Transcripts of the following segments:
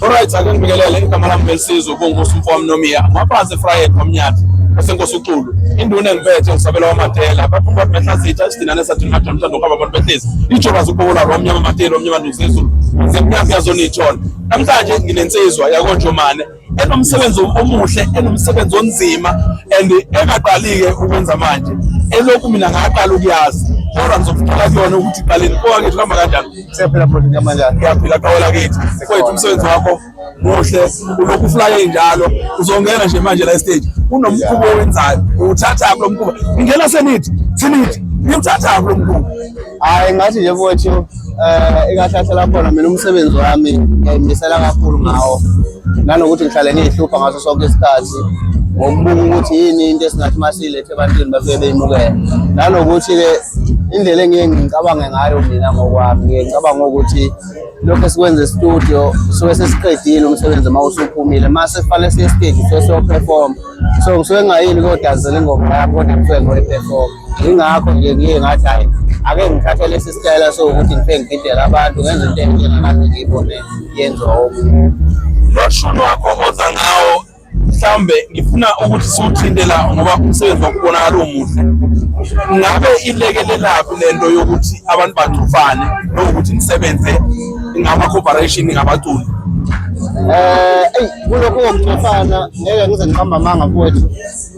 Alright, ake ngibingelele igama lami Melisizwe kungusi umfowami Nomiya. Ngaphansi eFrayed kwamnyathi esenkosi uXulu. Induna engiphethe ngisabela kwaMadela. Baphuma bathi behlazitha isidinane sathi ngathi umthando uhamba abantu behlezi. Ijoba zikubola romnyama Matelo omnyama nduzezulu. Zemnyama yazona ithona. Namhlanje nginensizwa yakoNjomane enomsebenzi omuhle enomsebenzi onzima and engaqali-ke ukwenza manje elokhu mina ngaqala ukuyazi kodwa ngizokuthola kuyona ukuthi iqaleni kowakithi kuhamba kanjani. Siyaphila bro, ngihamba njani? Ngiyaphila qawela kithi. Kwethu umsebenzi wakho muhle, ulokhu uflaye njalo, uzongena nje manje la stage. Kunomkhuba owenzayo, uwuthatha lo mkhuba. Ngingena senithi, senithi, ngiwuthatha lo mkhuba. Hayi ngathi nje mfowethu eh ikahlahla lakhona mina umsebenzi wami ngiyayimisela kakhulu ngawo. Nanokuthi ngihlale ngiyihlupha ngaso sonke isikhathi ngokubuka ukuthi yini into esingathi masiyilethe ebantwini bafike beyimukele. Nanokuthi-ke indlela engiye ngicabange ngayo mina ngokwami ngiye ngicabanga ukuthi lokhu esikwenza e-studio suke sesiqedile umsebenzi uma usuphumile uma sekufanele siye esiteji suke siyoperform so ngisuke ngingayini kuyodansela ingoma yami kodwa ngisuke ngiyoyiperform. Yingakho nje ngiye ngathi hhayi ake ngithathe lesi sitayela sokuthi ngifike ngigidele abantu ngenze into engingakaze ngiyibone yenziwa omunye. Lo shuni wakho oza ngawo mhlawumbe ngifuna ukuthi siwuthinte la ngoba umsebenzi wakho ubonakala umuhle. Ngabe ilekelelaphi lento yokuthi abantu bacufane nokuthi nisebenze ngama-corporation ngabaculi? Eyi kulokhu kokuncofana ngeke ngize ngiqambe amanga mfowethu.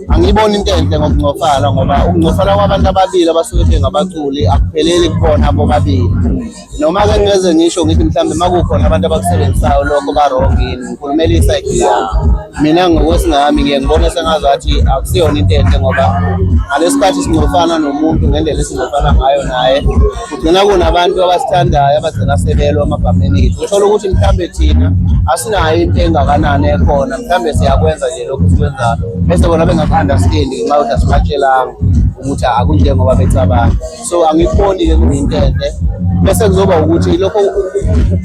Angiyiboni into enhle ngokuncofana ngoba ukuncofana kwabantu ababili abasuke bengabaculi akupheleli kubona bobabili. Noma-ke ngingeze ngisho ngithi mhlawumbe uma kukhona abantu abakusebenzisayo lokho ba-wrong yini, ngikhulumela isayidi lami. Mina ngokwesingami ngiye ngibone sengazathi akusiyona into enhle ngoba ngalesi sikhathi sincofana nomuntu ngendlela esincofana ngayo naye kugcina kunabantu abasithandayo abagcina sebelwa amabhameni ethu. Uthole ukuthi mhlawumbe thina asinayo into engakanani ekhona, mhlawumbe siyakwenza nje lokhu esikwenzayo bese bona bengaku-understand ngenxa yokuthi asibatshelanga ukuthi akunjengoba becabanga. So angikuboni-ke kuyinto enhle bese kuzoba ukuthi lokho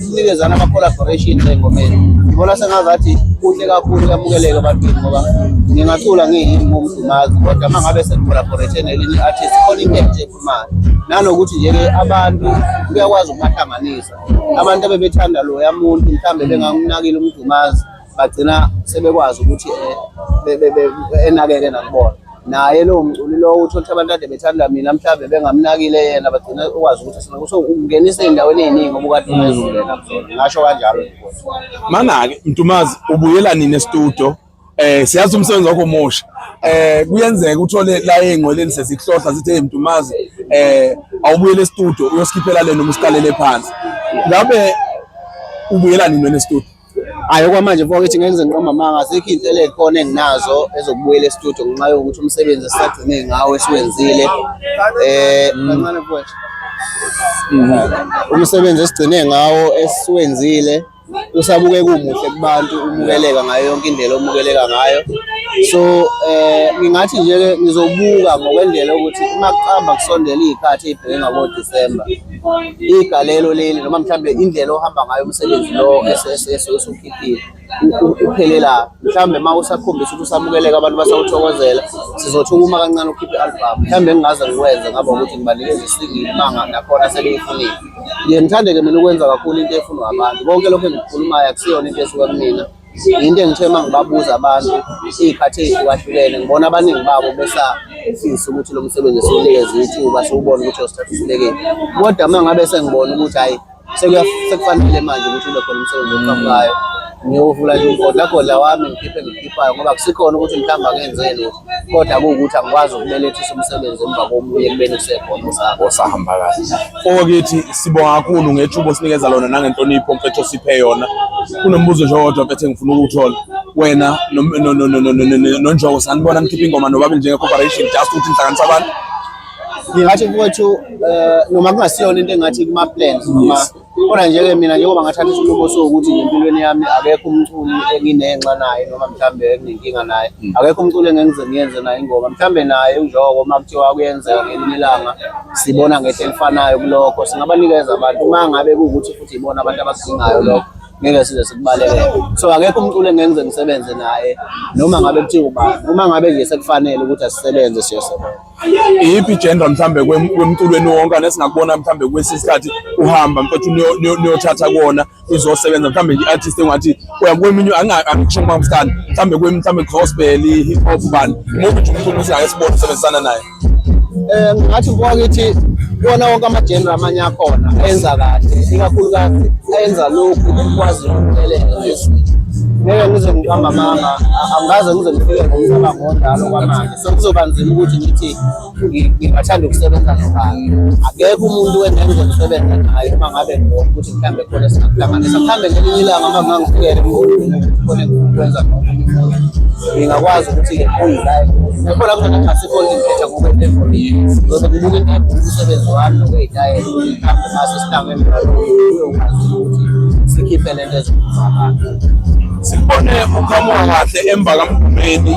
ukunikezana ama-collaboration ey'ngomeni ngibona sengazathi kuhle kakhulu kuyamukeleka ebantwini ngoba ngingacula ngiyimi ngumdumazi kodwa uma ngabe sengi-collaborate nelinye i-artist khona into entsha ephumane nanokuthi nje-ke abantu kuyakwazi ukubahlanganisa abantu abebethanda loya muntu mhlawumbe bengamnakile umdumazi bagcina sebekwazi ukuthi enakeke nakubona naye lowo mculi lowo uthole ukuthi abantu kade bethanda mina mhlawumbe bengamnakile yena bagcina ukwazi ukuthi sina so ungenisa ey'ndaweni ey'ningi obukade ungezungena kuzona ngasho kanjalo. Mana-ke Mdumazi ubuyela nini estudio? Siyazi umsebenzi wakho omusha. Kuyenzeka uthole la ey'ngqweleni sezikuhlohla zithi hey Mdumazi awubuyele estudio uyosikhiphela le noma usiqalele phansi. Ngabe ubuyela nini wena estudio? Hhayi okwamanje mfowethu ngeke ngize ngiqambe amanga, azikho iy'nhlelo ey'khona enginazo ezokubuyela e-studio ngenxa yokuthi umsebenzi esisagcine ngawo esiwenzile kancane mfowethu. Umsebenzi esigcine ngawo esiwenzile usabukeka umuhle kubantu, umukeleka ngayo yonke indlela omukeleka ngayo. So ngingathi nje-ke ngizobuka ngokwendlela yokuthi uma kuqamba kusondela iy'khathi ey'bheke ngabo-December igalelo leli noma mhlawumbe indlela ohamba ngayo umsebenzi lo esukhiphile uphelela mhlawumbe uma usakhombisa ukuthi usamukeleka abantu basawuthokozela sizothi ukuma kancane ukhiphe i-album mhlawumbe engingaze ngikwenze ngaba ukuthi ngibanikeze isingili uma nakhona sebeyifunile. Ngiye ngithande-ke mina ukwenza kakhulu into efunwa abantu konke lokhu engikukhulumayo akusiyona into esuka kumina. Yinto engithe uma ngibabuza abantu iy'khathi ey'hlukahlukene ngibona abaningi babo besafisa ukuthi lo msebenzi siwunikeze ithuba siwubone ukuthi uyosithatha usibekephi. Kodwa uma ngabe sengibona ukuthi hhayi sekufanele manje ukuthi ube khona umsebenzi oqhamukayo ngiyovula nje umgodlagodla wami ngikhiphe engikukhiphayo ngoba akusikhona ukuthi mhlawumbe angenze lutho kodwa kuwukuthi angikwazi ukubelethisa umsebenzi emva komunye ekubeni kusekhona osahamba osahamba kahle. Mfowethu sibonga kakhulu ngethuba osinikeza lona nangenhlonipho mfethu osiphe yona. Kunombuzo nje owodwa mfethu engifuna ukuwuthola. Wena noNjoko sanibona nikhipha ingoma nobabili njenge-corporation just ukuthi nihlanganise abantu. Ngingathi mfowethu noma kungasiyona into engathi kuma-plans noma kodwa nje-ke mina njengoba ngathatha isinqumo sokuthi nje empilweni yami akekho umculi enginenxa naye noma mhlawumbe enginenkinga naye akekho umculi engengize ngiyenze naye ingoma mhlawumbe naye uNjoko uma kuthiwa kuyenzeka ngelinye ilanga sibona ngehlo elifanayo kulokho singabanikeza abantu uma ngabe kuwukuthi futhi ibona abantu abakudingayo lokho. Ngeke size sikubalekele. So akekho umculo engeke ngize ngisebenze naye noma ngabe kuthiwa ubani, uma ngabe nje sekufanele ukuthi asisebenze siyosebenza. Iyiphi genre mhlambe kwemculweni wonke nesingakubona mhlambe kwesinye isikhathi uhamba mfethu niyothatha kuwona izosebenza mhlambe nje i-artist engathi kweminye angisho ngoba mstani mhlambe kwemi mhlambe gospel, hip hop, bani muphi nje umculo esingake sibone usebenzisana naye? Ngathi mfowethu kuwona wonke ama-genre amanye akhona enza kahle, ikakhulukazi enza lokhu ekwazi ukulelela ngezinto. Ngeke ngize ngiqambe amanga, angikaze ngize ngifike ngomcabango onjalo kwamanje, so kuzoba nzima ukuthi ngithi ngingathanda ukusebenza nobani. Akekho umuntu engeke ngize ngisebenze naye uma ngabe ngibona ukuthi mhlawumbe khona esingakuhlanganisa. Mhlawumbe ngelinye ilanga uma kungangifikela emqondweni ukuthi khona engikwenza nomunye umuntu, ngingakwazi ukuthi-ke kuyilaye nakhona kuzona kungasikho ngikhetha ngokwe-level, ngizobe ngibuka into enkulu umsebenzi wami nokweyitayela ukuthi mhlawumbe mase sihlangene nalowo uyokwazi ukuthi sikhiphe lento ezokhuluma abantu. Sikubone uqhamuka kahle emva kaMgqumeni,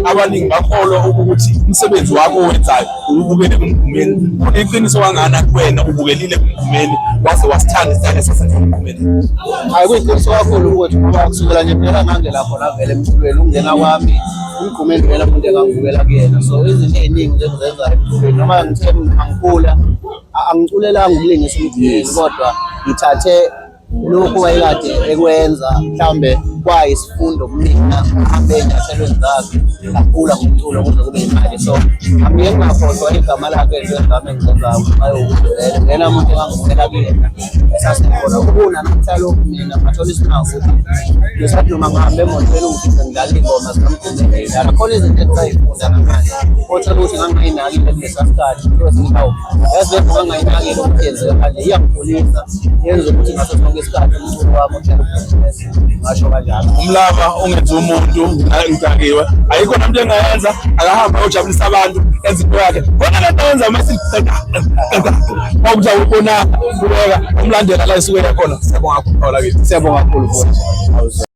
abaningi bakholwa ukuthi umsebenzi wakho owenzayo uwubukele kuMgqumeni. Kuneqiniso kangakanani kuwena ubukelile kuMgqumeni waze wasithanda isitayela esasenza uMgqumeni? Hayi, kuyiqiniso kakhulu ukuthi ngoba kusukela nje mina ngangena khona vele emculweni, ukungena kwami uMgqumeni vele umuntu engangibukela kuyena, so izinto ey'ningi nje engizenzayo emculweni noma ngithe angikhula angiculelanga ukulingisa uMgqumeni, kodwa ngithathe lokhu wayekade ekwenza mhlawumbe kwayisifundo kumina, ngihambe ey'nyathelweni zakhe ngakhula ngomculo kuze kube yimanje. So angike ngingakhohlwa igama lakhe ezintweni zami engizenzayo ngenxa yokuthi vele nguyena muntu engangibukela kuyena esasekhona ukuna namhla lokhu. Mina ngathola isimanga ukuthi ngesikhathi noma ngihambe emotweni ungifice ngidlala iy'ngoma zikaMgqumeni ey'dlala khona izinto engisay'funda namanje othola ukuthi ngangingayinakile kulesa sikhathi. Kwesinye hawu, yazi le ngoma ngangayinakile ukuthi yenzeka kanje, iyangikhulisa, yenza ukuthi ngaso sonke isikhathi umculo wami uhlale uphezulu, ngasho kanjalo. Umlava ongenza umuntu ngidakiwe, ayikho nami into engayenza, akahambe ayojabulisa abantu enze into yakhe khona le nto ayenza uma siqeda kwakuthi awubona kubeka umlandela la esuke yakhona. Siyabonga kakhulu, Paul, akithi. Siyabonga kakhulu futhi.